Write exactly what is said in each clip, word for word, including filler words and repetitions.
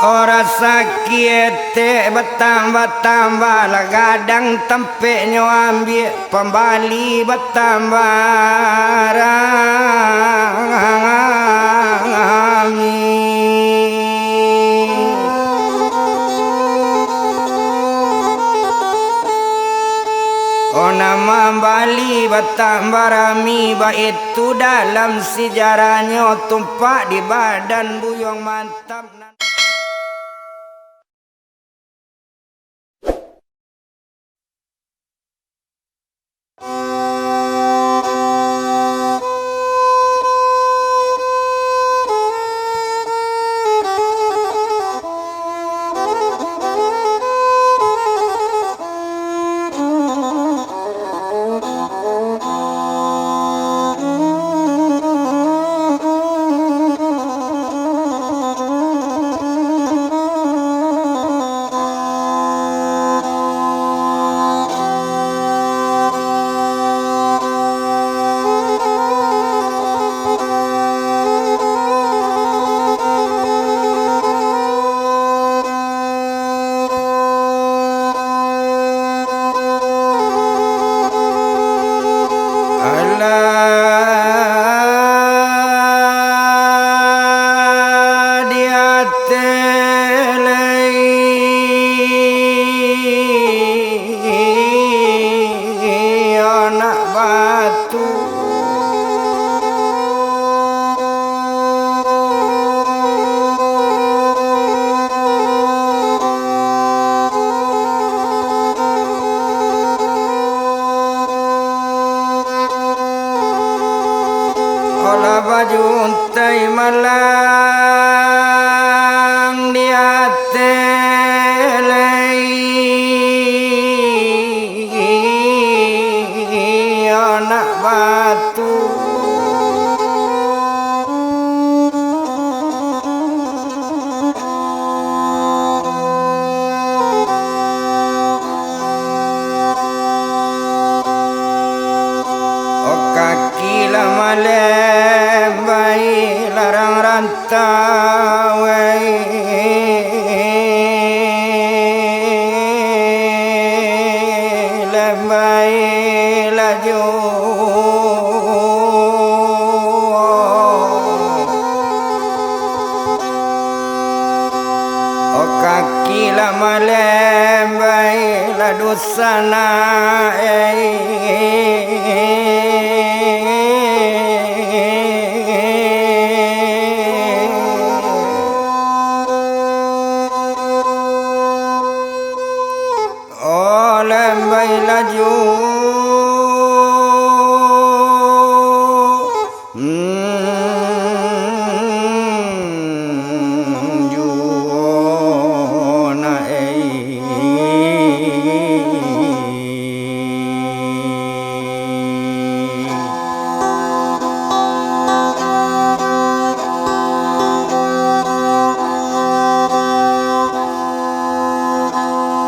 Rasaki etek batambah-tambah, lah gadang tampeknyo ambiak, pambali batambah rami. Oh, nan mambali batambah rami, baitu dalam sijarahnyo, tumpak di badan buyuang mantap nan. Alah di ateh lai anak batu. Alah bajuntai malang di ateh lai anak batu. Oh, kaki lah malembai larang rantau, lembai laju. Oh, kaki lah malembai lah dunsanak. Oh, lembai laju. Hmm, juo na ei.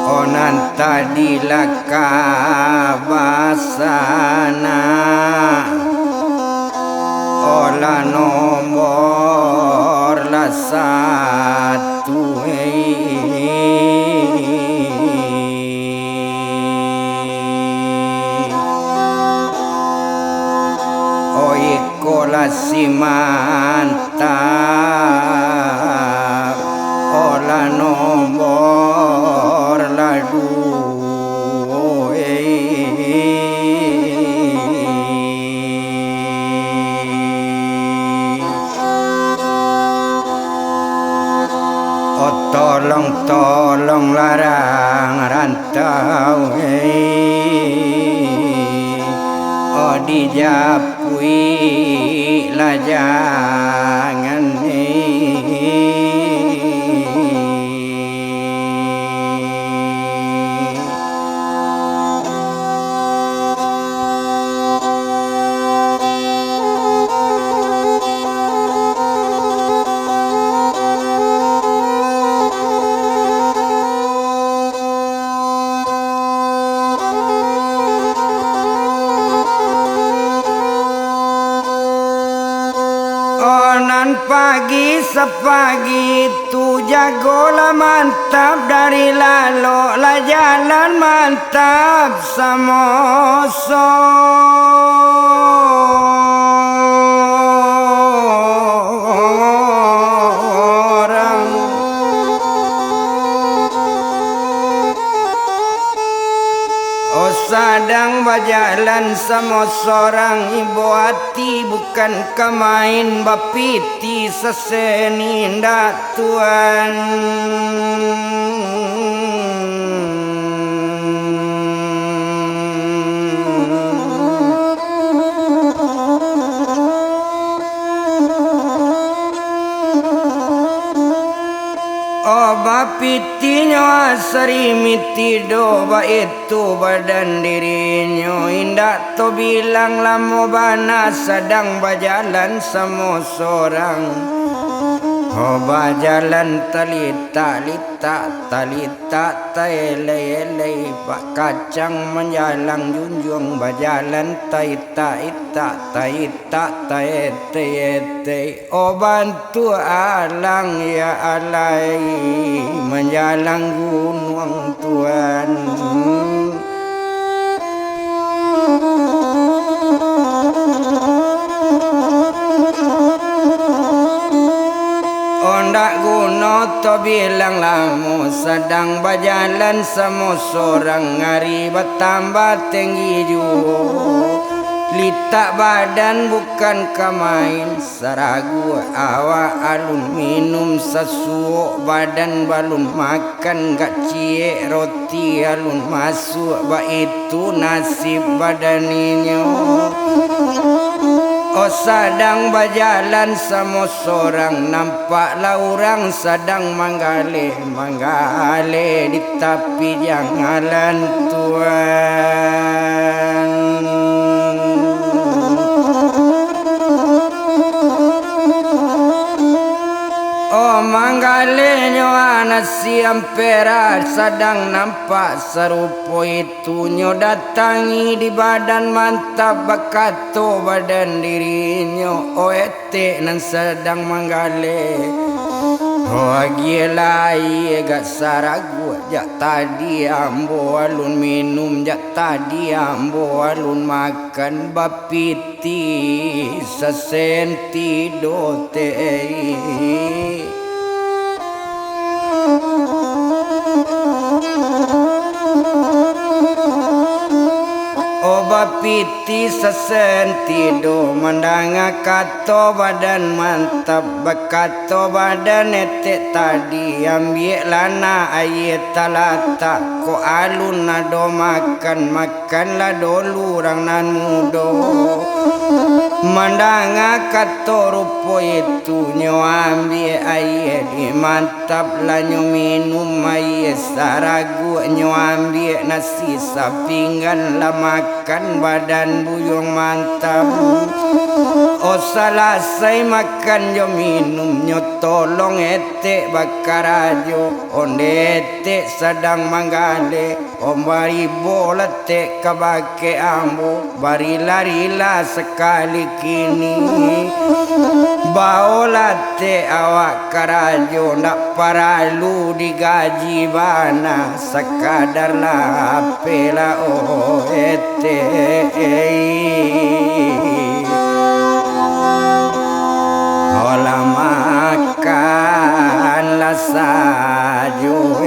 Oh, nan tadi lah ka basanak, oh, lah nombor lah satu, eh. Oh, iko lah si mantap, oh, lah nombor lah duo, eh. Oh, tolong, tolong larang rantau, eh. Oh, dijapuik lah jangan, eh. Oh, nan Sapagi tu jagolah mantap, dari lalok lah jalan mantap samo sorang. Oh, sadang bajalan samo sorang, ibo ati bukan ka main, bapitih sasen indak tuan. Oh, bapitihnyo asari mitido, baitu badan dirinyo, indak tabilang lamo bana sadang bajalan samo sorang. Oh, bajalan talitak-litak, talitak taelai-elai, bak kacang manjalang junjuang, bajalan taitak-itak, taitak taetei-etei. Oh, bantuak alang, ya alai, manjalang gunuang tuan. Ondak guno tabilang lamo, sadang bajalan samo sorang, ari batambah tenggi juo. Litak badan bukan ka main, saraguak awak alun minum, sasuok badan balun makan, gak ciek roti alun masuak, baitu nasib badan inyo. Oh, sadang bajalan samo sorang, nampaklah urang sadang manggaleh, manggaleh di tapi jalan tuan. Oh, manggalehnyo anak si Ampera, sadang nampak sarupo itunyo, datangi di badan mantap, bakato badan dirinyo, "Oh, etek nan sadang manggaleh, oh, agiahlah aia gak saraguak, jak tadi ambo alun minum, jak tadi ambo alun makan, bapitih sasen tido teh." Oh, bapitih sasen tido, mandanga kato badan mantap, bakato badan etek tadi, "Ambiaklah nak aia talatak, kok alun ado makan, makanlah dulu urang nan mudo." Mandanga kato rupo itu, nyo ambiak aia di mantap, lah nyo minum aia saraguak, nyo ambiak nasi sapinggan, lah makan badan buyuang mantap. Oh, salasai makan jo minum, nyo tolong etek bakarajo, ondeh etek sadang manggaleh. Om baribolah tek kabake ambo, barilah-rilah sakali kini. Baolah tek awak karajo, ndak paralu digaji bana, sakadarlah apelah, oh, etek. Olah makan lah sajo.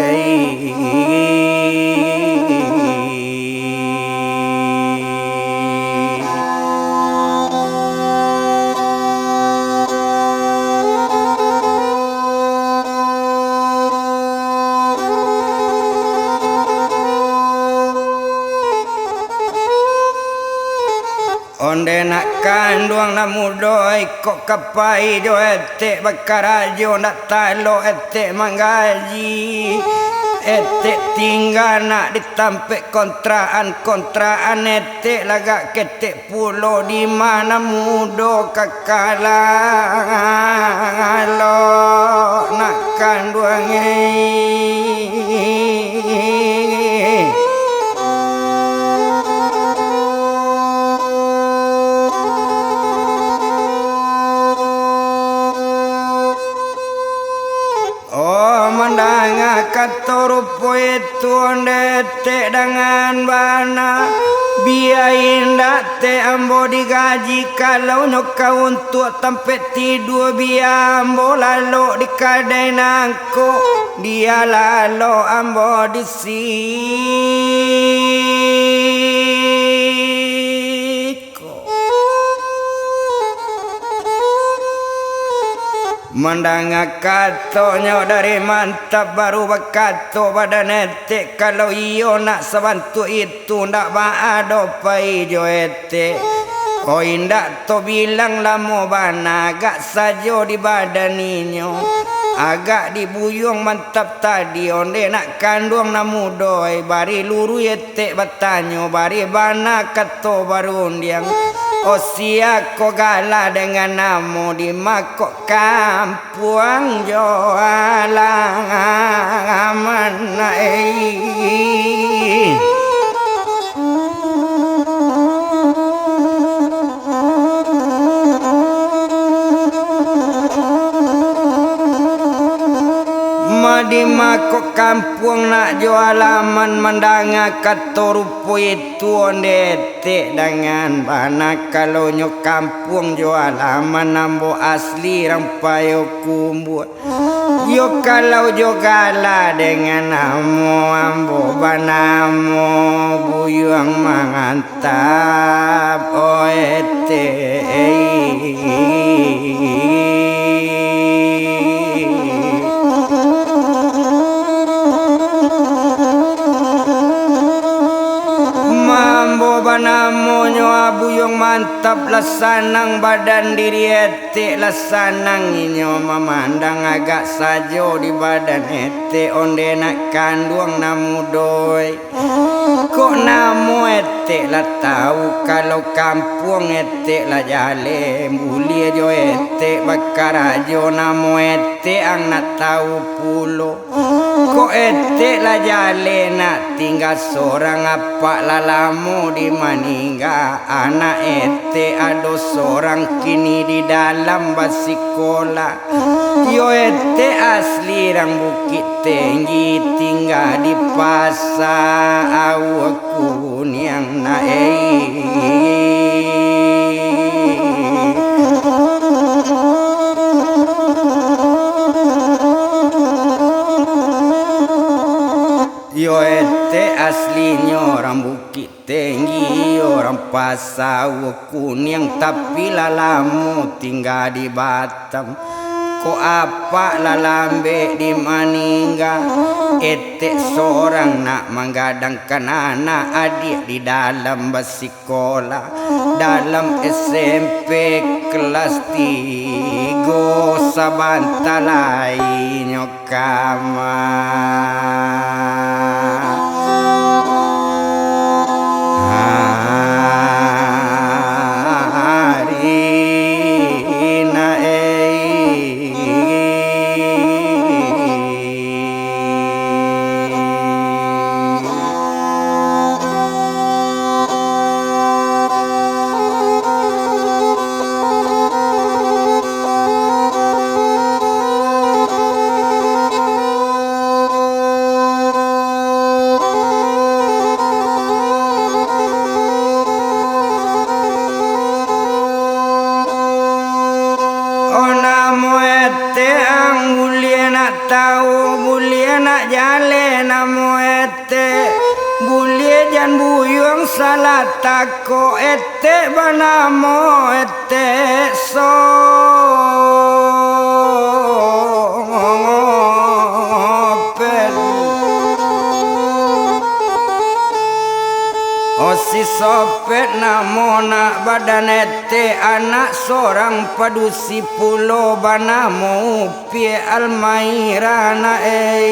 Ondeh nak kanduang nan mudo, iko ka pai jo etek bakarajo, ndak talok etek manggaji. Etek tingga nak di tampek kontrakan, kontrakan etek lagak ketek pulo, di ma nan mudo ka kalah, alok nak kanduang, eh. Kato rupo itu onde etek dangan bana, bia indak tek ambo digaji, kalau nyo ka untuak tampek tidua, bia ambo lalok di kadai nangko, bia lalok ambo di siko. Mandanga katonyo dari Mantap, baru bakato badan etek, kalau iyo nak sabantuak itu, ndak baa doh pai jo etek. Ko indak to bilang lamo bana, agak sajo di badan inyo, agak di buyuang Mantap tadi, onde nak kanduang nan mudo, bari luruih etek batanyo, bari bana kato barundiang. O sia ko gala dangan namo, di ma kok kampuang jo alaman, eh. Ma di ma kok kampuang nak jo alaman, mandanga kato rupo itu onde etek dangan bana, kalau nyo kampuang jo alaman, ambo asli urang Payokumbuah. Yo kalau jo gala dangan namo, ambo banamo Buyuang Mantap, o etek. Ma ambo banamonyo Buyuang Mantap, lah sanang badan diri etek, lah sanang inyo mamandang, agak sajo di badan etek, onde nak kanduang nan mudo. Kok namo etek lah tau, kalau kampuang etek lah jaleh, buliah jo etek bakarajo, namo etek ang nak tau pulo. Kok etek lah jaleh nak tingga sorang, apak lah lamo di maningga, anak etek ado sorang kini di dalam basikolah. Yo etek asli urang Bukik Tinggi, tingga di Pasa Aua Kuniang nak, eh. Yo etek aslinyo urang Bukik Tinggi, urang Pasa Aua Kuniang, tapi lah lamo tingga di Batam. Kok apak lah lambek di maningga, etek sorang nak manggadangkan anak adiak di dalam basikolah, dalam S M P kelas tigo, sabanta lai nyo kamari na, eh. Oh, namo etek ang buliah nak tau, buliah nak jaleh namo etek, buliah jan buyuang salah tako, etek banamo etek Sopet. Oh, si Sopet namo nak badan etek, anak sorang padusi pulo banamo Upiak Almaira nak, eh.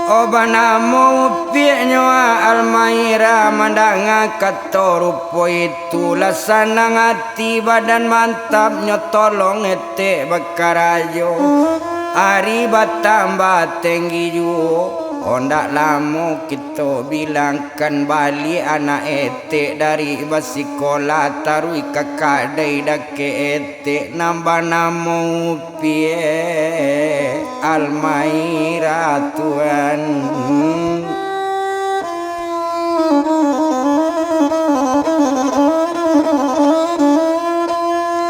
Oh, banamo Upiaknyo Almaira, mandanga kato rupo itu, lah sanang ati badan Mantap nyo tolong etek bakarajo. Ari batambah tenggi juo, Ondak lamo kito bilangkan baliak anak etek dari basikolah taruih ka kadai dakek etek nan banamo Upiak Almaira tuan.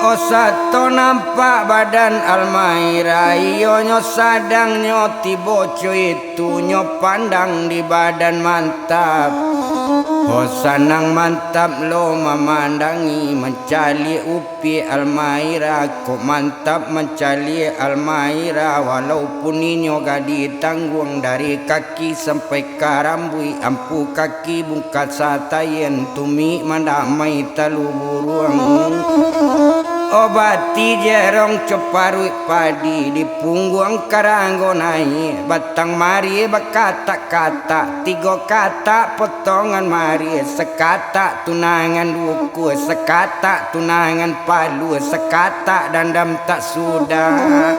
Oh, sato nampak badan Almaira, iyonyo sadang nyo tibo cuitu, nyo pandang di badan Mantap. Oh, sanang Mantap lo mamandangi, mancaliak Upiak Almaira, kok Mantap mancaliak Almaira, walaupun inyo gadih tangguang dari kaki sampai ka rambuik, ampu kaki bungkasa tayen, tumik mandamai talu buruang. Obati jerong caparuik padi, di pungguang karanggo naiak, batang marie bakatak-katak, tigo katak potongan marie, sakatak tunangan duku, sakatak tunangan palu, sakatak dandam tak sudah.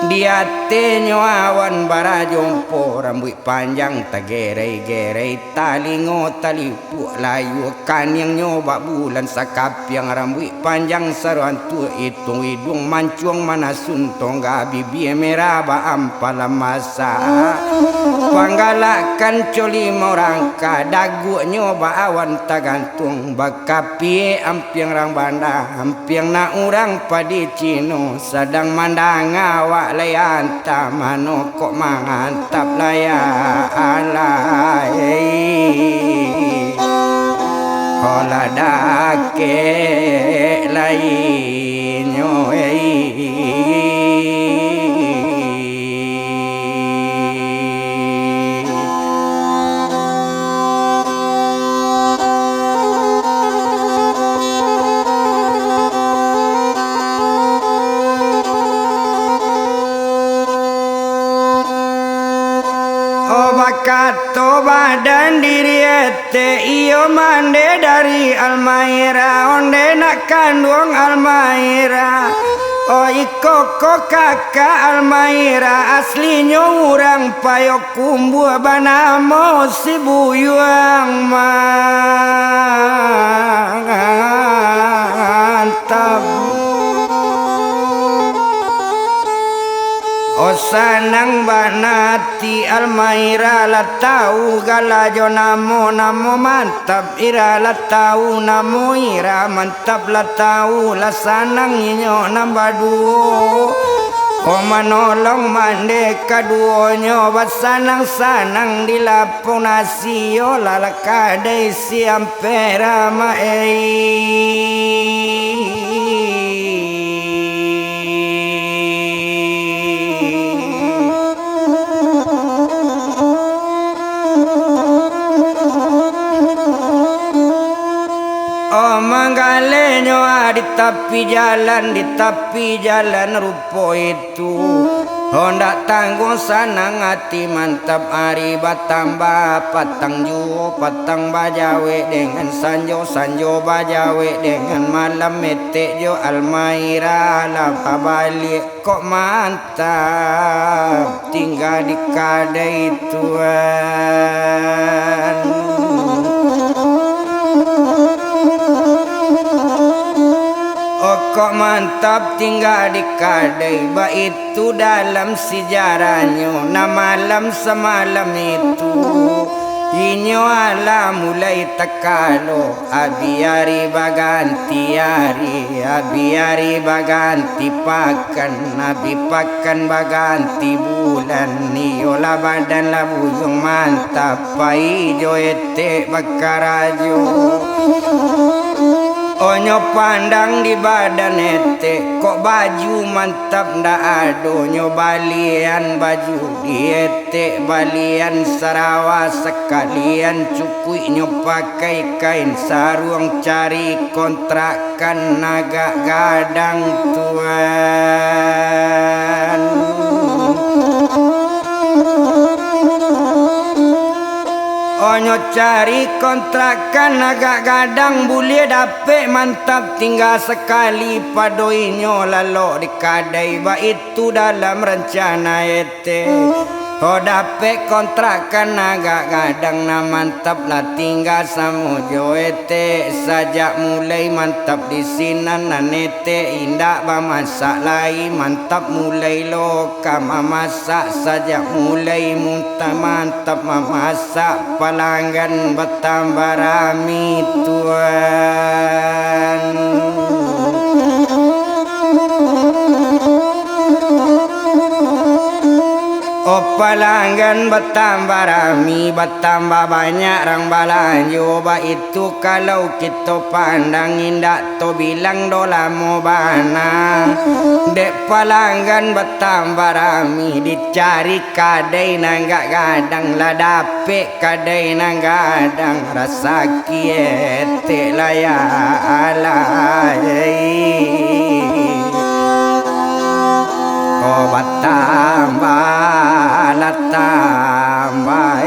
Di atenyo awan barajompo, rambuik panjang tagerai-gerai, talingo talipuak layua, kaniangnyo bak bulan sakapiang, rambuik panjang sarantuak, ituang iduang mancuang manasun tongga, bibia merah baampalan masak, panggalakkan co limau rangka, daguaknyo bak awan tagantuang, bakapiak ampiang rang banda, ampiang nak urang padi Cino, sadang mandanga awak lai antah, mano kok Mantap lai alai. Olah dakek lai nyo, ei. Oh, bakato badan diri etek, iyo mande dari Almaira, onde nak kanduang Almaira. Oh, iko ko kakak Almaira, aslinyo urang Payokumbuah, banamo si Buyuang Mantap. Oh, sanang bana ati Almaira, lah tau gala jo namo, namo Mantap. Ira lah tau namo Ira, Mantap lah tau, lah sanang inyo nan baduo. Oh, manolong mande kaduonyo, basanang-sanang di lapong nasi, iyo lah, lah kadai si Ampera ma ei. Oh, manggalenyo ah di tapi jalan, di tapi jalan rupo itu. Oh, ndak tangguang sanang ati Mantap, ari batambah patang juo, patang bajawek dengan sanjo, sanjo bajawek dengan malam, etek jo Almaira lah babaliak. Kok Mantap tingga di kadai tuan. Oh, kok Mantap tingga di kadai, baitu dalam sijarahnyo. Nah, malam samalam itu, inyo alah mulai takalo. Abih ari baganti ari, abih ari baganti pakan, abih pakan baganti bulan. Iyolah, badan lah buyuang Mantap, pai jo etek bakarajo. Onyo pandang di badan etek, kok baju Mantap ndak ado, nyo balian baju di etek, balian sarawa sakalian cukuik nyo pakai kain saruang, cari kontrakan agak gadang tuan. Onyo cari kontrakan agak gadang, buliah dapek Mantap tingga sakali pado inyo lalok di kadai, baitu dalam rancana etek. Ko dapek kontrakan agak gadang, nan mantap lah tingga samo jo etek. Sajak mulai mantap di sinan, nan etek indak bamasak lai, mantap mulai lo ka mamasak. Sajak mulai muntah mantap mamasak, palanggan batambah rami, Tuan. Oh, palanggan batambah rami, batambah banyak rang balanjo, baitu kalau kito pandang indak tobilang doh lamo bana. Dek palanggan batambah rami, dicari kadai nan agak gadang, lah dapek kadai nan gadang, rasaki etek lah ya alai. Ko batambah lah tambah.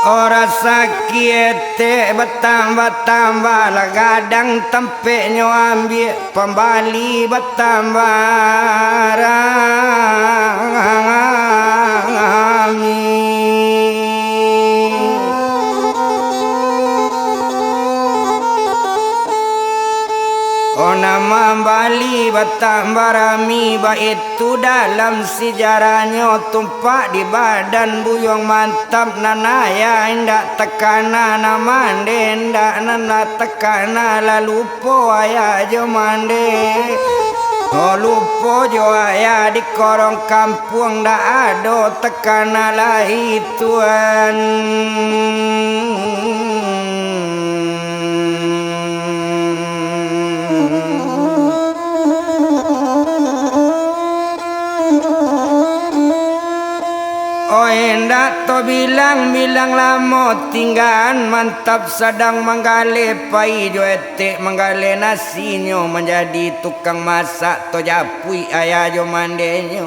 Oh, rasaki etek batambah-tambah, lah gadang tampeknyo ambiak, pambali batambah rami. Oh, nan mambali batambah rami, baitu dalam sijarahnyo, tumpak di badan buyuang mantap, nan ayah indak takana, nan mande indak nan lah takana, lalu lupo ayah jo mande. Oh, lupo jo ayah di korong kampuang, ndak ado takana lai, Tuan. Oh, indak tobilang-bilang lamo tinggaan, mantap sadang manggaleh pai jo etek, manggaleh nasinyo manjadi tukang masak, tojapuik ayah jo mandenyo.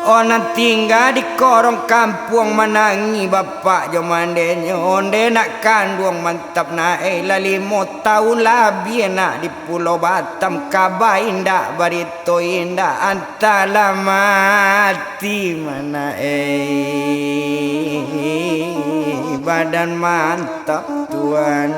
Oh, nan tingga di korong kampuang, manangih bapak jo mandenyo, onde nak kanduang mantap naek, lah limo taun labiah nak di Pulau Batam, kaba indak, barito indak, antah lah mati ma nak ei, badan mantap, Tuan.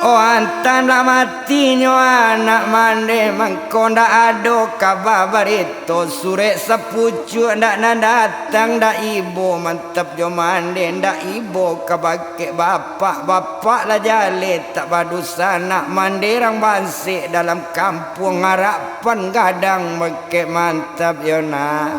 Oh, antah lah matinyo anak mande, mangko ndak ado kaba barito, surek sapucuak ndak nan datang, ndak ibo mantap jo mande, ndak ibo ka bakeh bapak, bapak lah jaleh tak badusanak, mande rang bansek dalam kampuang, arapan gadang bakeh mantap yo nak.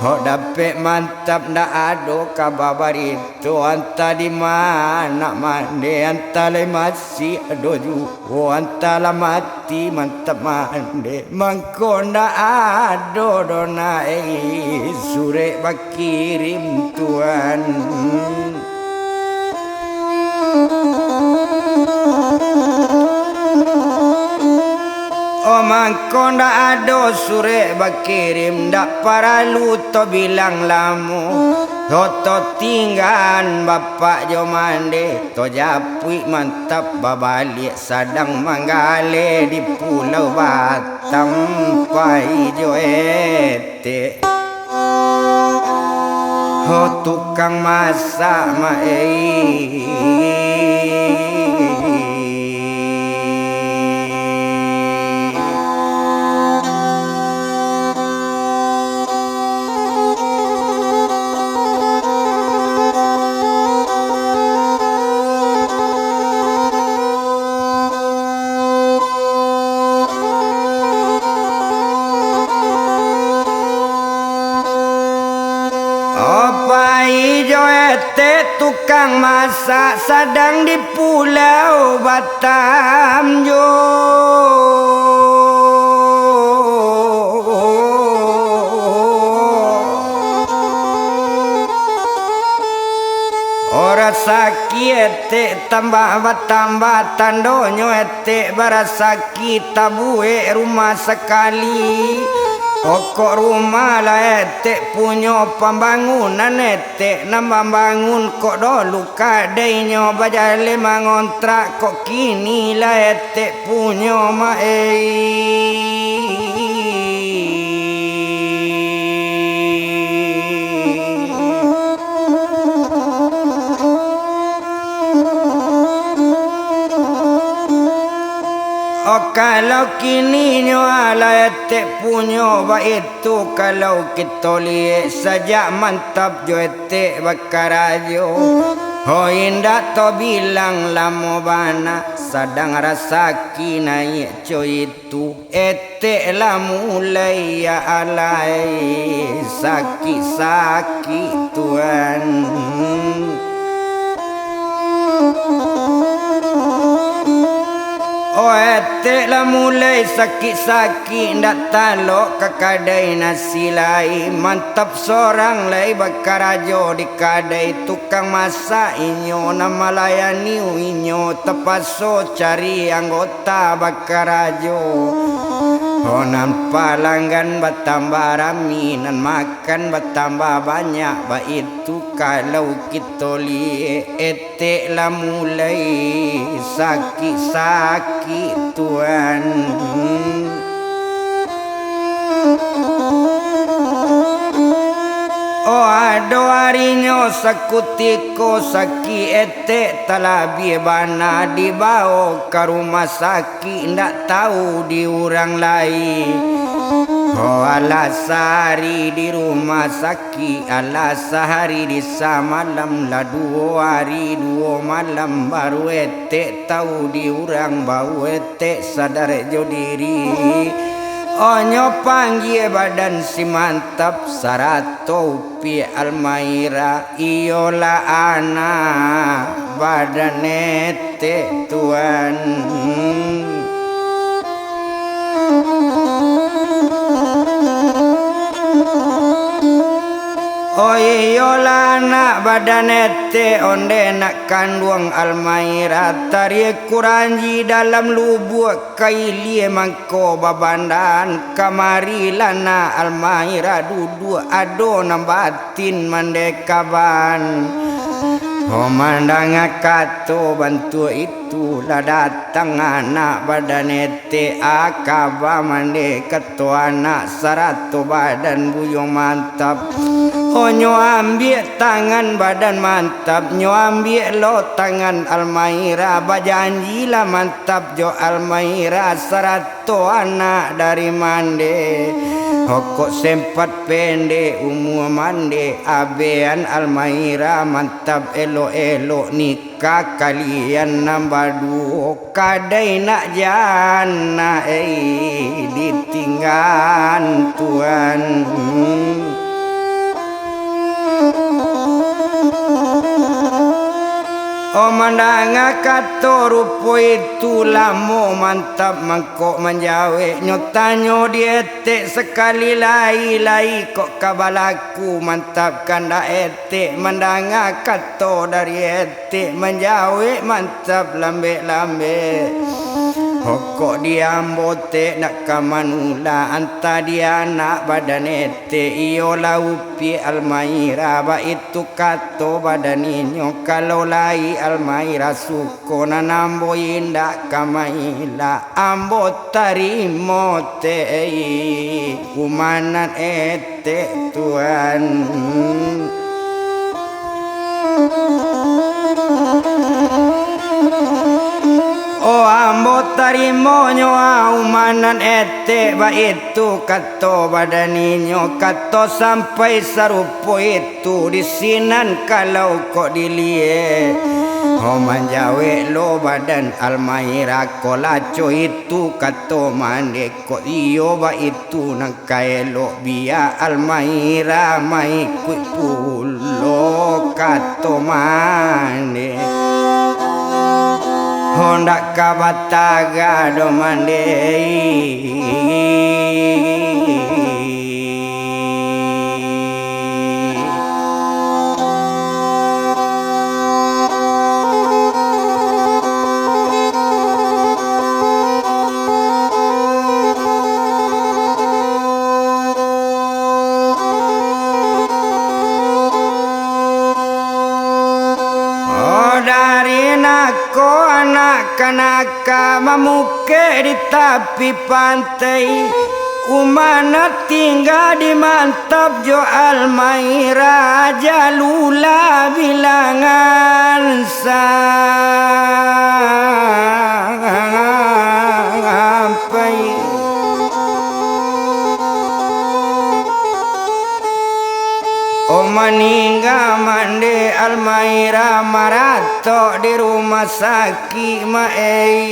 Hok dapek mantap ndak ado kaba barito, antah di ma nak mande, antah lai masih ado juo, antah lah mati mantap mande. Mangko ndak ado doh nak ei, surek bakirim, Tuan. Oh, mangko ndak ado surek bakirim, ndak paralu tobilang lamo. Toto tinggaan bapak jo mande, tojapuik mantap babaliak, sadang manggaleh di Pulau Batam pai jo etek. Ho tukang masak ma ei. Yo etek tukang masak sadang di Pulau Batam jo. Ora sakik etek tambah batambah, tandonyo etek barasaki tabuek rumah sakali. Pokok rumah lah etek punyo, pambangunan etek nan mambangun, kok dolu kadainyo bajaleh mangontrak, kok kini lah etek punyo ma ei. Oh, kalau kininyo alah etek punyo, baitu kalau kito liek sajak mantap jo etek bakarajo. Oh, indak tabilang lamo bana, sadang rasaki naiak co itu. Etek lah mulai ya alai sakik-sakik, Tuan. Oh, etek lah mulai sakik-sakik, ndak talok ka kadai nasi lai. Mantap sorang lai bakarajo di kadai, tukang masak inyo, nan malayani inyo, tapaso cari anggota bakarajo. Oh, nan palanggan batambah rami, nan makan batambah banyak, baitu kalau kito liek etek lah mulai sakik-sakik, Tuan. Oh, ado arinyo sakutiko sakik etek talabiah bana dibao ka rumah sakik, ndak tau di urang lai. Oh, alah sahari di rumah sakik, alah sahari di samalam, lah duo ari duo malam, baru etek tau di urang, baru etek sadar jo diri. Oh, nyo panggia badan si mantap, sarato upiak almairah, iyolah anak badan etek, Tuan. Oh, iyolah anak badan etek, onde nak kanduang almairah, tarie kuranji dalam lubuak, ka ilia mangko babandaan, kamari lah nak almairah duduak, ado nan batin mande kaban. Oh, mandanga kato bantuak itu, lah datang anak badan etek, a kaba mande kato anak sarato badan buyuang mantap. Oh, nyo ambiak tangan badan mantap, nyo ambiak lo tangan almairah, bajanjilah mantap jo almairah sarato anak dari mande. Hokok sempat pendek umua mande, abean almairah mantap elok-elok nikah kalian nan baduo. Kadai nak jana, ei, ditinggaan Tuan. Oh, mandanga kato rupo itu, lamo mantap mangkok manjawek. Nyo tanyo di etek sakali lai, lai kok ka balaku mantap kandak etek. Mandanga kato dari etek, manjawek mantap lambek-lambek. Hokok di ambo tek nak ka manulak, antah di anak badan etek, iyolah upiak almairah, baitu kato badan inyo, kalau lai almairah suko, nan ambo indak ka mailak, ambo tarimo tek, umanan etek. Tek Tuan. Oh, ambo tarimonyo, ah, umanan etek, baitu kato badan inyo, kato sampai sarupo itu di sinan kalau kok diliek. Oh, manjawek lo badan almairah, kok laco itu kato mandek. Kok iyo baitu nan ka elok, bia almairah maikuik pulo. kato mande. Hondak ka bataga doh mande. Oh, dari nako anak kanaka mamukek di tapi pantai, umana tingga di mantap jo almairah Jalula bilangan sampai. Oh, maningga mande almairah maratok di rumah sakik, ma ei.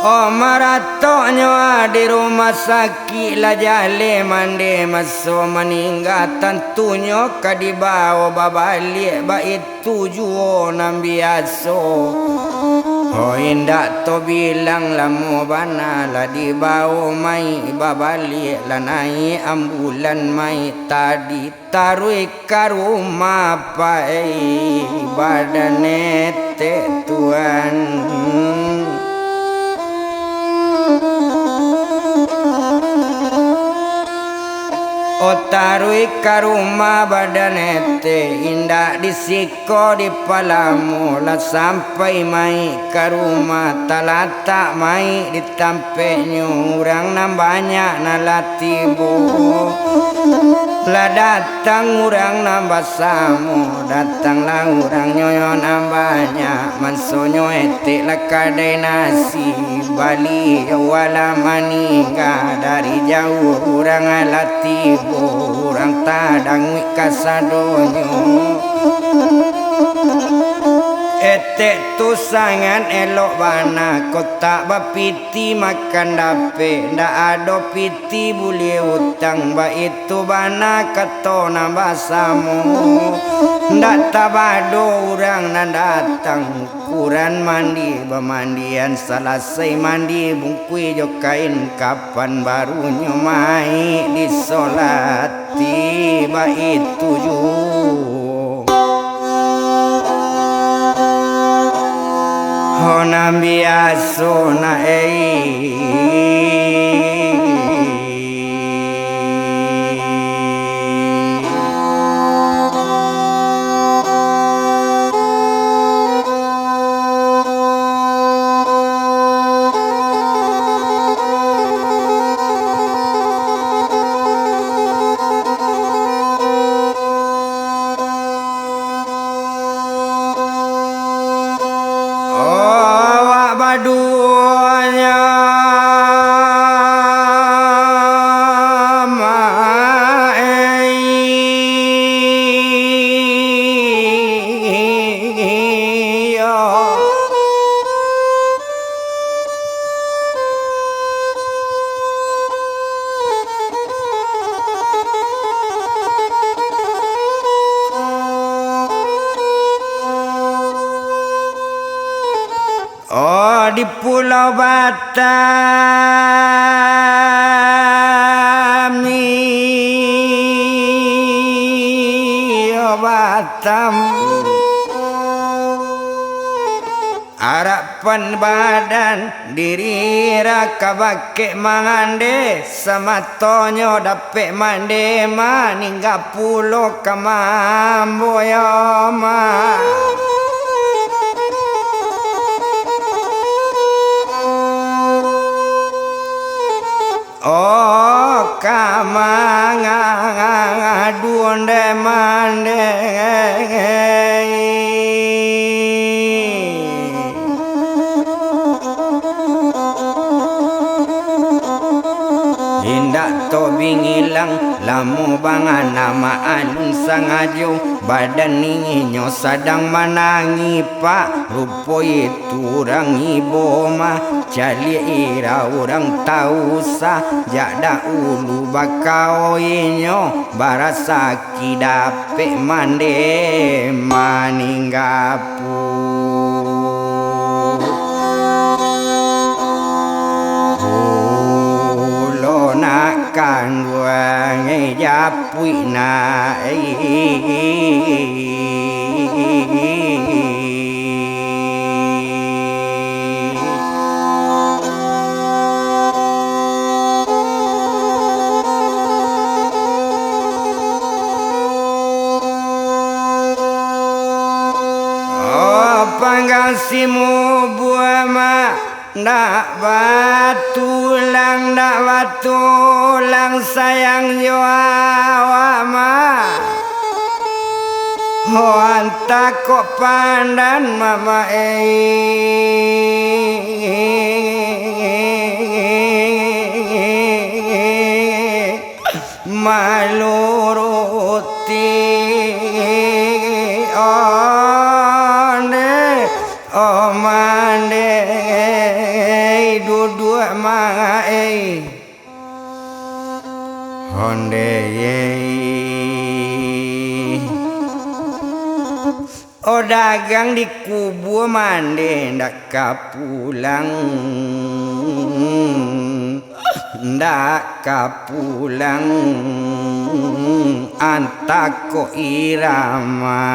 Oh, maratoknyo di rumah sakik lah jaleh mande maso maningga, tantunyo ka dibawo babaliak baitu juo nan biaso. Oh, indak tobilang lamo bana lah dibawo mai babaliak, lah naiak ambulan mai tadi. Taruih ka rumah pai badan etek tuan. Oh, taruih ka rumah badan etek, indak di siko di palamo, lah sampai mai ka rumah, talatak mai di tampeknyo, urang nan banyak nan lah tibo. Lah datang urang nan basamo, datanglah urang nyo nan banyak. Mansonyo etek lah kadai nasi, baliau lah maningga, dari jauah urang lah tibo, urang tadanguik kasadonyo. Etek tu sangat elok bana, kotak bapiti makan dapek, ndak ado piti buliah utang, baitu bana kato nan basamo. Ndak tabado urang nan datang, ukuran mandi, bamandian, salasai mandi, bungkuih jo kain kapan, barunyo mai disolati, baitu juo. Ho nan biaso na ei. Awak baduo nyo ma-, iyo. Oh, di Pulau Batam, iyo, Batam. Arapan badan diri ra ka bakek mangande, samatonyo dapek mande, maningga pulo ka mambo yo ma. Oh, ka mangadu onde mande. Indak tobi Ngilang, lamo bangana maalun sangajo, badan inyo sadang manangih, Pak. Rupo itu urang ibo mah, caliak ira urang tausah. Jak dahulu bakao inyo, barasaki dapek mande maningga. Pulo nak kanduang, eh, japuik nak, eh. Oh, panggang simubuah mak, ndak batulang, ndak batulang, sayang jo awak mak. Ho, antah kok pandan mama eh. Maluruti onde, oh mande, duduak ma-, eh. Onde, eh. Oh, dagang di kubua mande, ndak ka pulang, ndak ka pulang, antah kok irama.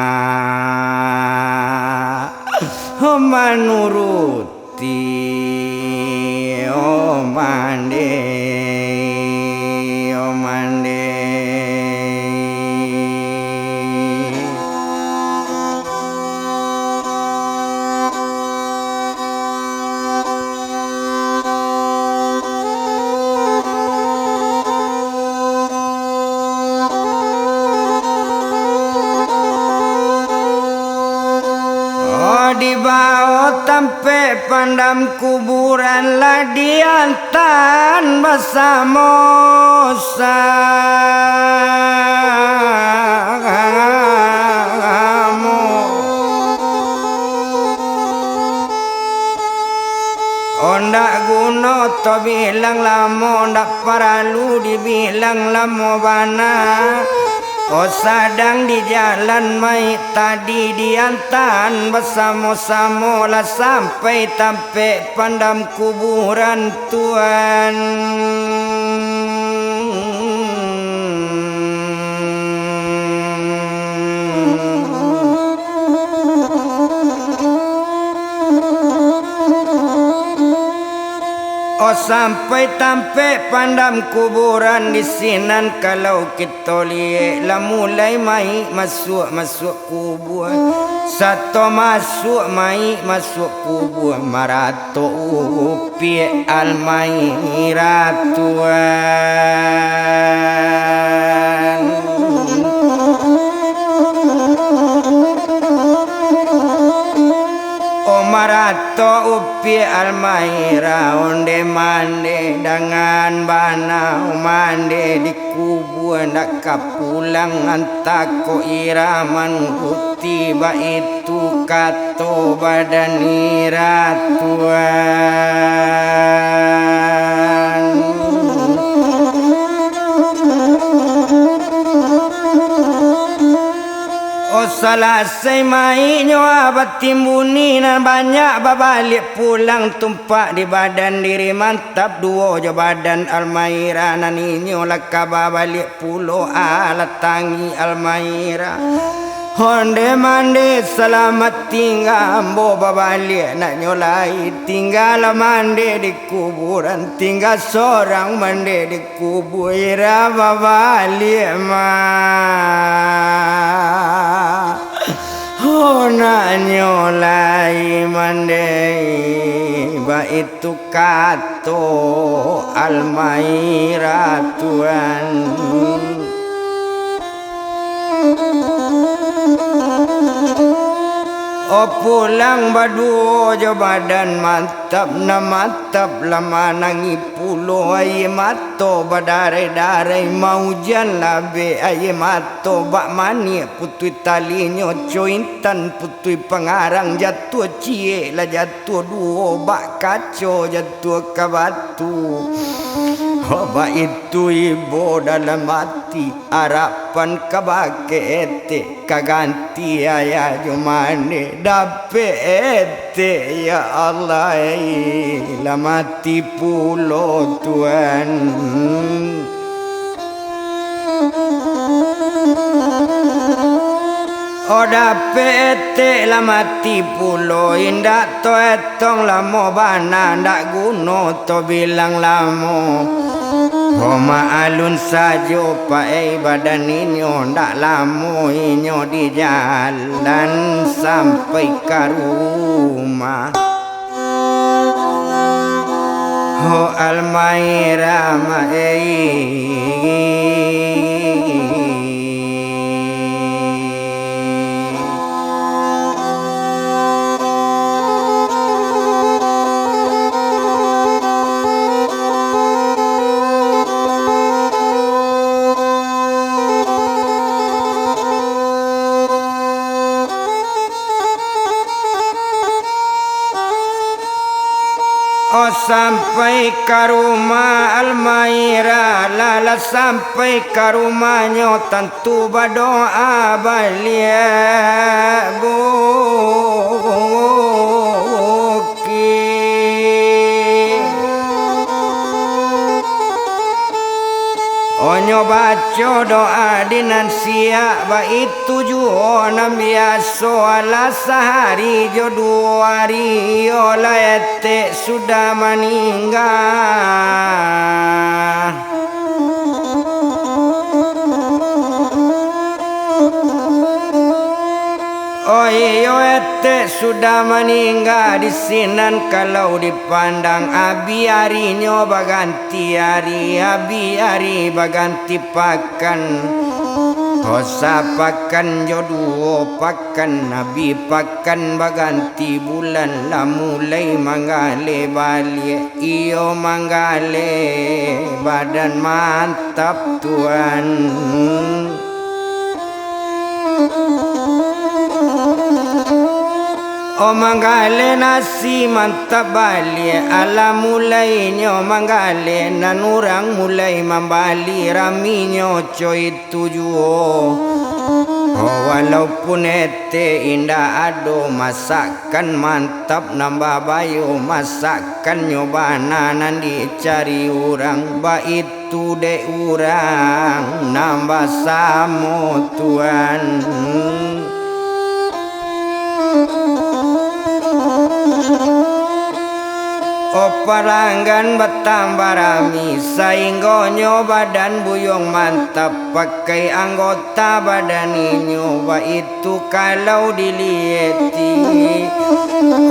Oh, manurut Ti, oh mande, oh mande. Oh, dibao tampek pandam kuburan, lah diantaan basamo-samo. Oh, ndak guno to bilang lamo, ndak paralu dibilang lamo bana. Oh, sadang di jalan mayik tadi diantaan basamo-samo, lah sampai tampek pandam kuburan tuan. Oh, sampai tampek pandam kuburan di sinan, kalau kito liek lah mulai mayik masuak-masuak kubua. Sato masuak mayik masuak kubua, marato upiak almairah tuan. Oh, marato upiak almairah, onde mande dangan bana, mande di kubua ndak ka pulang, antah kok irama nuruti, baitu kato badan irah tuan. Oh, salasai mayiknyo, ah, batimbuni nan banyak, babaliak pulang tumpak di badan diri, mantap duo jo badan almairah, nan inyo lah ka babaliak pulo, ah, lah tangih almairah. Onde mande, salamat tingga, ambo babaliak nak nyo lai, tingga lah mande di kuburan, tingga sorang mande di kubua, irama babaliak ma. Oh, nak nyo lai mande, baitu kato almairah tuan. O pulang baduo jo badan mantap, nan mantap lah manangih pulo, aia mato badarai-darai, maujan labek aia mato, bak maniak putuih talinyo, co intan putuih pangarang, jatuah ciek lah jatuah duo, bak kaco jatuah ka batu. Baitu ibo dalam ati, arapan ka bakeh etek, ka ganti ayah jo mandeh, dapek etek, ya Allah, eh, lah mati pulo, Tuan. O dapek etek lah mati pulo, indak to etong lamo bana, ndak guno to bilang lamo. Ko maalun sajo paai badan inyo, ndak lamo inyo di jalan, sampai ka rumah. Ho Almairah ma ei. O sampai ka rumah Almairah, lah, lah sampai ka rumahnyo, tantu badoa baliak bukik. Onyo baco doa di nan siak, baitu juo nan biaso, alah sahari jo duo ari, iyo lah etek sudah maningga. Oh iyo, etek sudah maningga, di sinan kalau dipandang, abih arinyo baganti ari, abih ari baganti pakan. Ko sapakan jo duo pakan, abih pakan baganti bulan, lah mulai manggaleh baliak. Iyo manggaleh badan mantap, Tuan. Oh manggaleh nasi mantap baliak, alah mulainyo manggaleh, nan urang mulai mambali, raminyo co itu juo. Oh walaupun etek indak ado masak kan mantap, nan babayo masakkannyo bana nan dicari urang, baitu dek urang nan basamo, Tuan. Oh palanggan batambah rami, sainggonyo badan buyuang mantap, pakai anggota badan inyo, baitu tu kalau dilieti,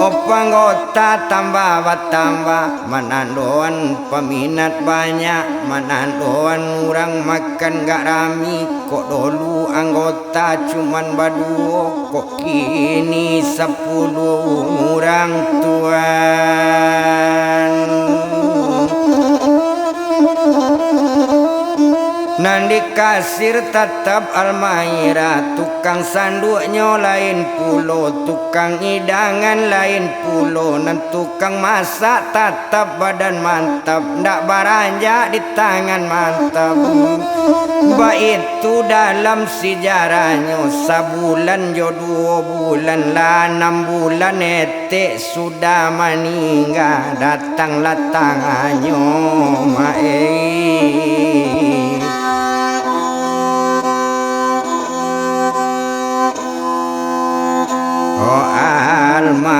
opa anggota tambah batambah, manandoan paminat banyak, manandoan urang makan gak rami. Kok dolu anggota cuman baduo, kok kini sapuluah urang, Tuan. Nan dikasir tatap Almairah, tukang sanduaknyo lain pulo, tukang idangan lain pulo, nan tukang masak tatap badan mantap, ndak baranjak di tangan mantap. Baitu dalam sijarahnyo, sabulan jo duo bulan, lah anam bulan etek sudah maningga, datanglah tanganyo, Mak, eh. Oh Almairah,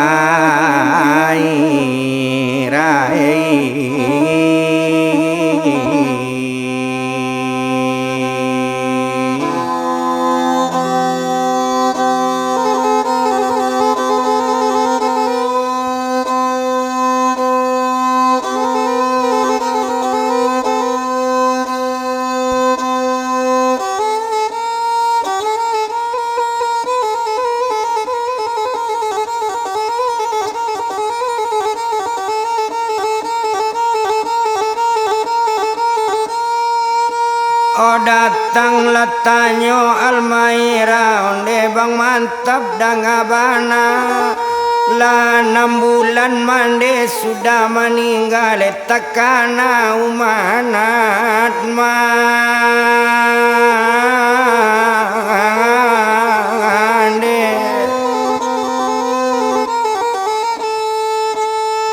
eh. Datanglah tanyo Almaira, onde Bang Mantap danga bana. Lah anam bulan mande sudah maningga, takana umanat mande.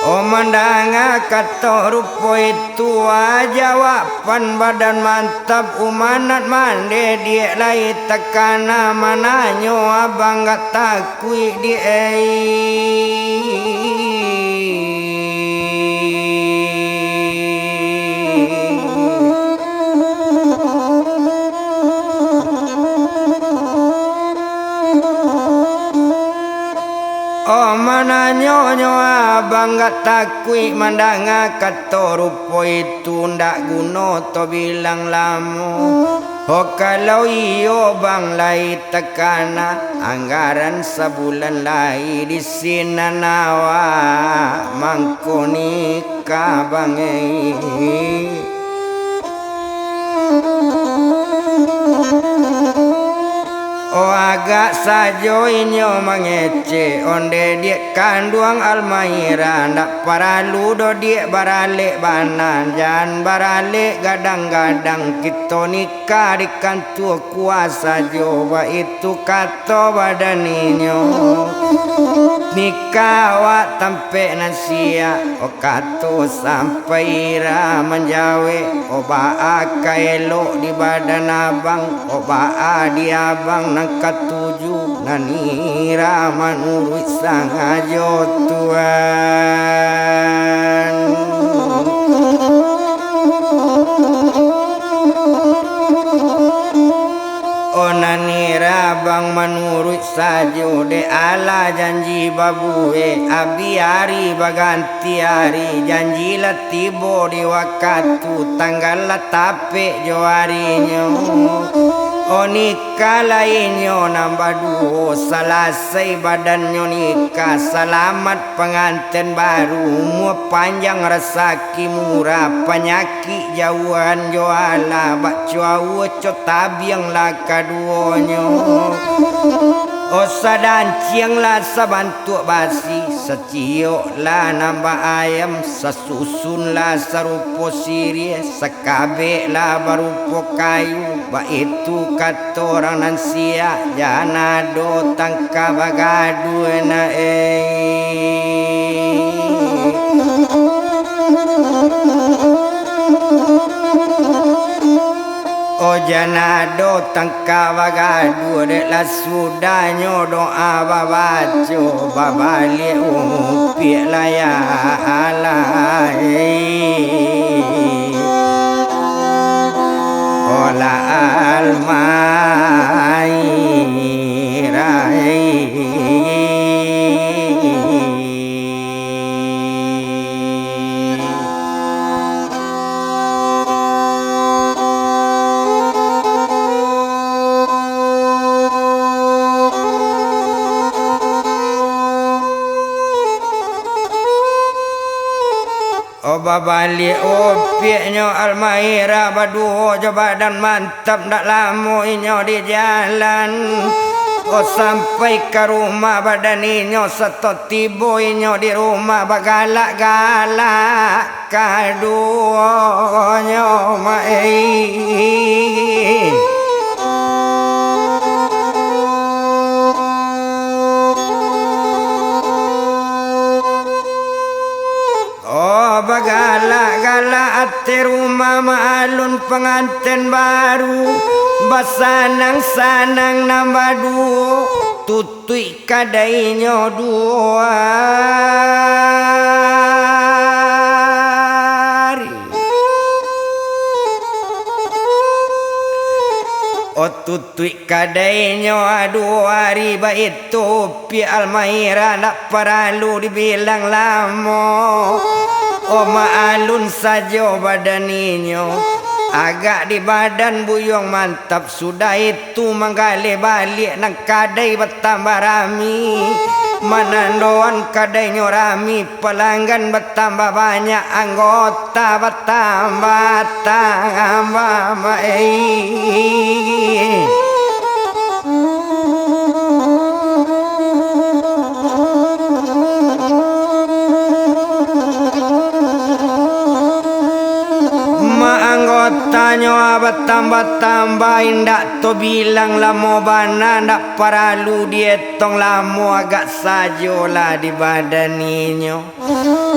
Oh, mandanga kato rupo itu, ah, jawaban Badan Mantap, umanat mande diak lai takana mananyo, abang gak takuik diak ai. Oh, mananyonyo abang gak takuik mandanga kato rupo itu, ndak guno to bilang lamo. Oh, kalau iyo bang lai takana, anggaran sabulan lai di sinan awak mangko nikah bang ai. Oh, agak sajo inyo mangecek, onde diak kanduang Almaira, ndak paralu doh diak baralek bana, jan baralek gadang-gadang, kito nikah di kantua kuasa jo, baitu kato badan inyo. Nikah awak tampek nan siak, oh, kato sampai Ira manjawek, oh, baa ka elok di badan abang, oh, baa di abang nan katuju, nan Ira manuruik sangajo tuan. Oh, nan Ira bang manuruik sajo, dek alah janji babuek, abih ari baganti ari, janji lah tibo di wakatu, tanggal lah tapek jo arinyo. Oh, nikah lah inyo nan baduo, salasai badannyo nikah, salamat panganten baru, umua panjang rasaki murah, panyakik jauahan jo alah, bak cuawo co tabiang lah kaduonyo. Oh, sadanciang lah sabantuak basi, saciok lah nan bak ayam, sasusun lah sarupo siriah, sakabek lah barupo kayu, baitu kato urang nan siak, jan ado tangka bagaduah na, eh. Oh, jan ado tangka bagaduah, dek lah sudahnyo doa babaco, babaliak umpiak lah ya Allah, eh. Oh, lah Almaira, eh. Oh, babaliak umpiaknyo Almaira baduo jo Badan Mantap, ndak lamo inyo di jalan. Oh, sampai ka rumah badan inyo, sato tibo inyo di rumah, bagalak-galak kaduonyo, mak ei. Oh, bagalak-galak ateh rumah, maalun panganten baru, basanang-sanang nan baduo, tutuik kadainyo duo ari. Oh, tutuik kadainyo duo ari, baitu piak Almaira ndak paralu dibilang lamo. Oh, maalun sajo badan inyo, Agak di badan buyuang mantap, sudah itu manggaleh baliak nan kadai batambah rami. Manandoan kadainyo rami, palanggan batambah banyak, anggota batambah-tambah, mak ei. Ma anggotanyo batambah-tambah, indak tobilang lamo bana, ndak paralu dietong lamo, agak sajolah di badan inyo.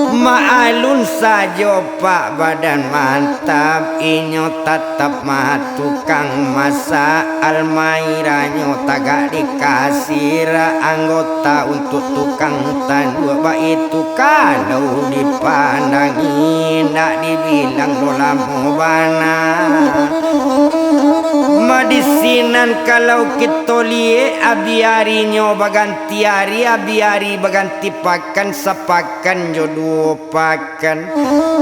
Ma alun sajo pak badan mantap, inyo tatap ma tukang masak, almairahnyo tagak di kasir, anggota untuak tukang tanduak, baitu kalau dipandangi, indak dibilang doh lamo bana. Ma di sinan kalau kito liek, abi arinyo baganti ari, abi ari baganti pakan, sapakan jo duo pakan.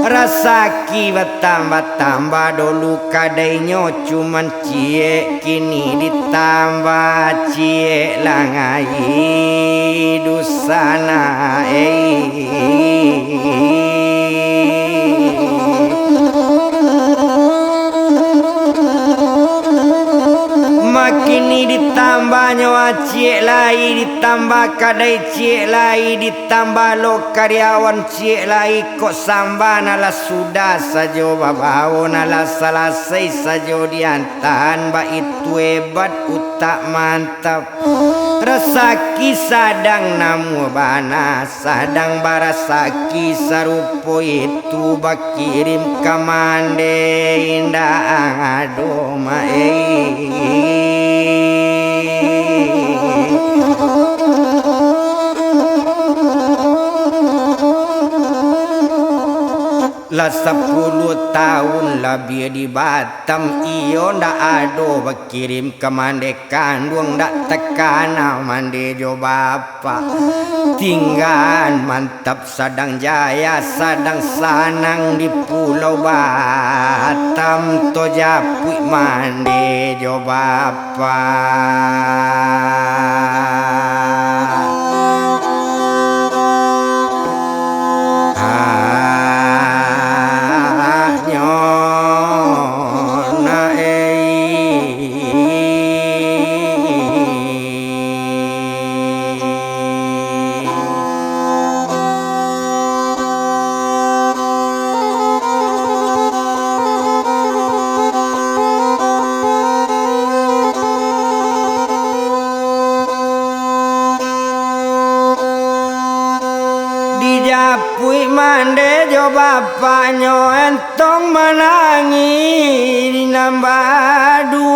Rasaki batambah-tambah, dulu kadainyo cuman ciek, kini ditambah ciek langai, dusana ei. Ma kini ditambahnyo ciek lai, ditambah kadai ciek lai, ditambah lo karyawan ciek lai, kok samba nan lah sudah sajo babao, nan lah salasai sajo diantaan, baitu hebat utak mantap. Rasaki sadang namuah bana, sadang barasaki sarupo itu, bakirim ka mande indak ado ma ei. Lah sapuluah taun labiah di Batam, iyo ndak ado bakirim ka mande kanduang, ndak takana mande jo bapak. Tinggaan mantap sadang jaya, sadang sanang di Pulau Batam, tojapuik mande jo bapak. Anyo na ei. Dijapuik mande jo bapaknyo, entong manangih di nan badu.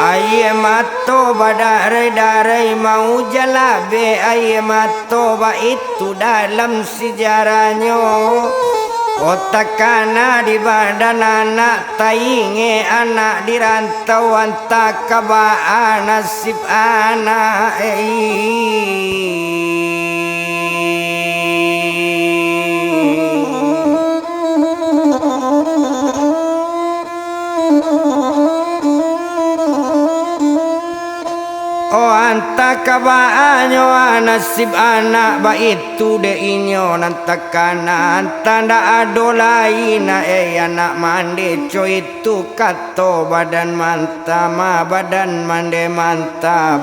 Aia mato badarai-darai, maujan labeh aia mato, baitu dalam sijarahnyo. Oh, takana di badan anak, taingek anak di rantau, antah ka baa nasib anak ei. Oh, antah ka baanyo nasib anak, baitu dek inyo nan takana, antah ndak ado lai nak ei anak mande, co itu kato badan mantap, badan mande mantap.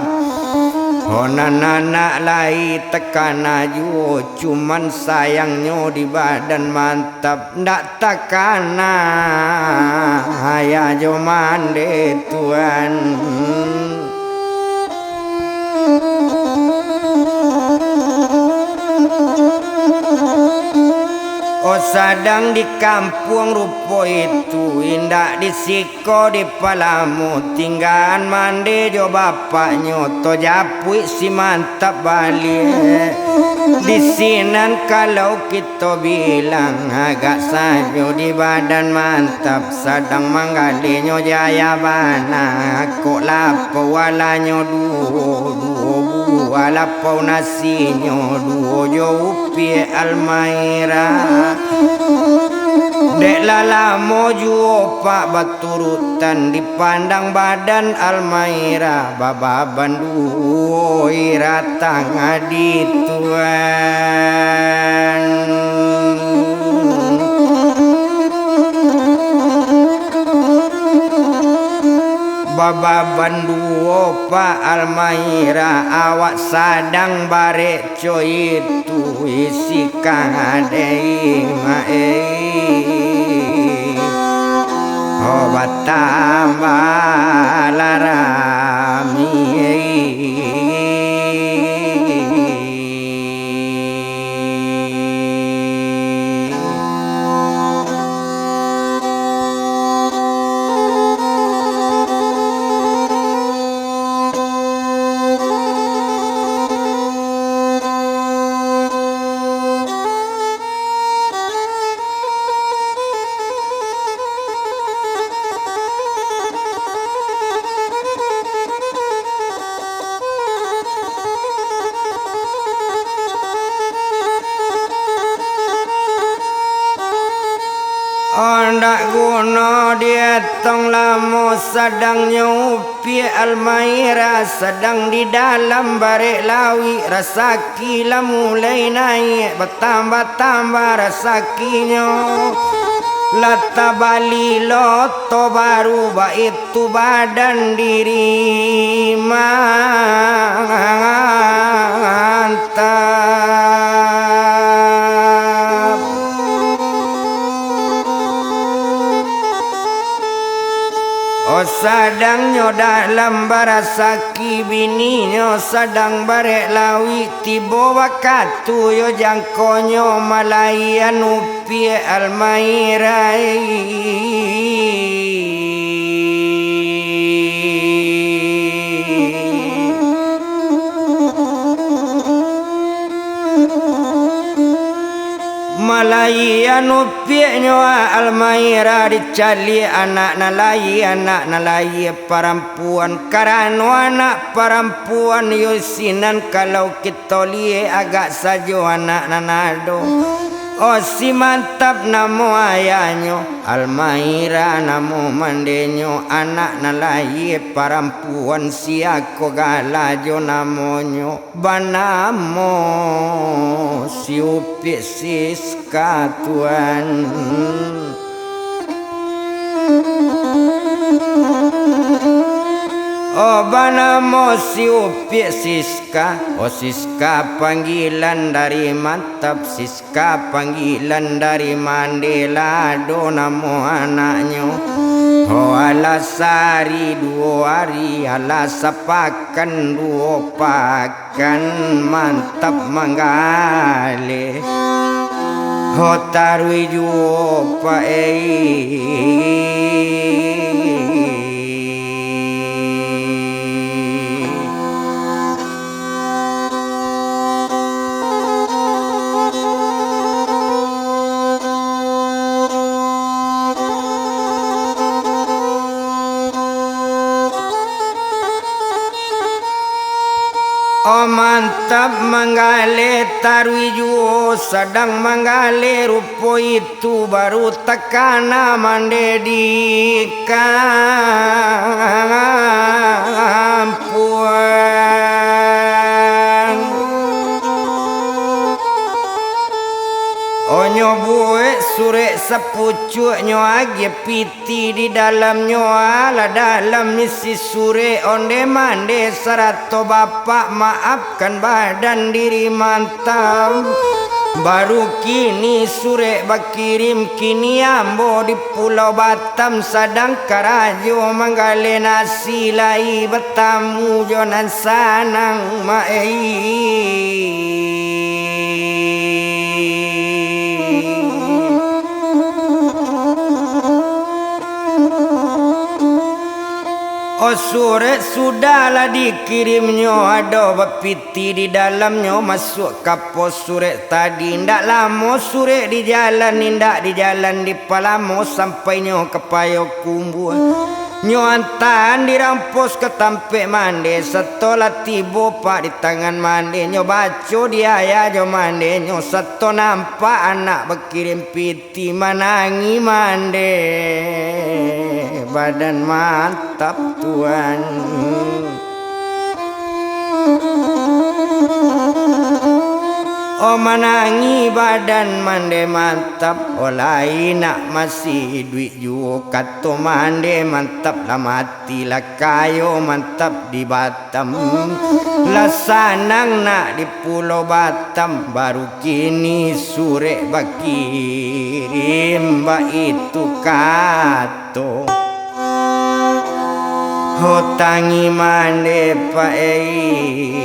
Oh, nan anak lai takana juo, cuman sayangnyo di badan mantap, ndak takana ayah jo mande tuan. Oh, sadang di kampuang rupo itu, indak di siko dipalamo, tinggaan mande jo bapaknyo, tojapuik si mantap baliak. Di sinan kalau kito bilang, agak sajo di badan mantap, sadang manggalinyo jaya bana. Kok lapau alanyo duo, duo buah lapau nasinyo, duo jo upiak almairah. Dek lah lamo juo pak baturutan, dipandang badan almairah, bababan duo iratang di tuan. Bababan duo pak almairah, awak sadang barek co itu isi kadai ma ei. Oh, batambah larami ei. Ondak guno dietong lamo, sadangnyo upiak almairah, sadang di dalam barek lauik, rasaki lah mulai naiak, batambah-tambah rasakinyo. Lah tabali loto baru, baitu badan diri mantap. Oh, sadangnyo dalam barasaki, bininyo sadang barek lauik, tibo wakatu yo jangkonyo malaian upiak almairah. Malaian upiaknyo almairah, dicaliak anak nan lahia, anak nan lahia parampuan, karano anak parampuan yo sinan kalau kito liek agak sajo anak nan ado. Oh, si mantap namo ayahnyo, almairah namo mandenyo, anak nan lahia parampuan, siako gala jo namonyo. Banamo si upiak Siska, tuan. Oh, banamo si upiak Siska. Oh, Siska panggilan dari mantap, Siska panggilan dari mande, lah ado namo anaknyo. Oh, alah sahari duo hari, alah sapakan duo pakan. Kan mantap manggaleh, ho taruih juo paei. Oh, mantap manggaleh taruih juo, sadang manggaleh rupo itu, baru takana mande di kampuang. Onyo buek surek sapucuaknyo agiah piti. Ti di dalamnyo alah dalam isi surek, onde mande sarato bapak maafkan badan diri mantap. Baru kini surek bakirim, kini ambo di Pulau Batam sadang karajo manggaleh nasi, lai batamu jo nan sanang maei. Oh, surek sudah lah dikirimnyo, ado bapiti di dalamnyo, masuak ka pos surek tadi. Ndak lamo surek di jalan, indak di jalan dipalamo, sampainyo ka Payokumbuah. Nyo antaan dirampos ka tampek mande, sato lah tibo pak di tangan mande, nyo baco di ayah jo mande, nyo sato nampak anak bakirim piti. Ti manangih mande, badan mantap tuan. Oh, manangih badan mande mantap, oh, lai nak masih iduik juo, kato mande mantap lah mati. Tilah kayo mantap di Batam, lah sanang nak di Pulau Batam, baru kini surek bakirim baitu kato. Ho tangih mande pak ei.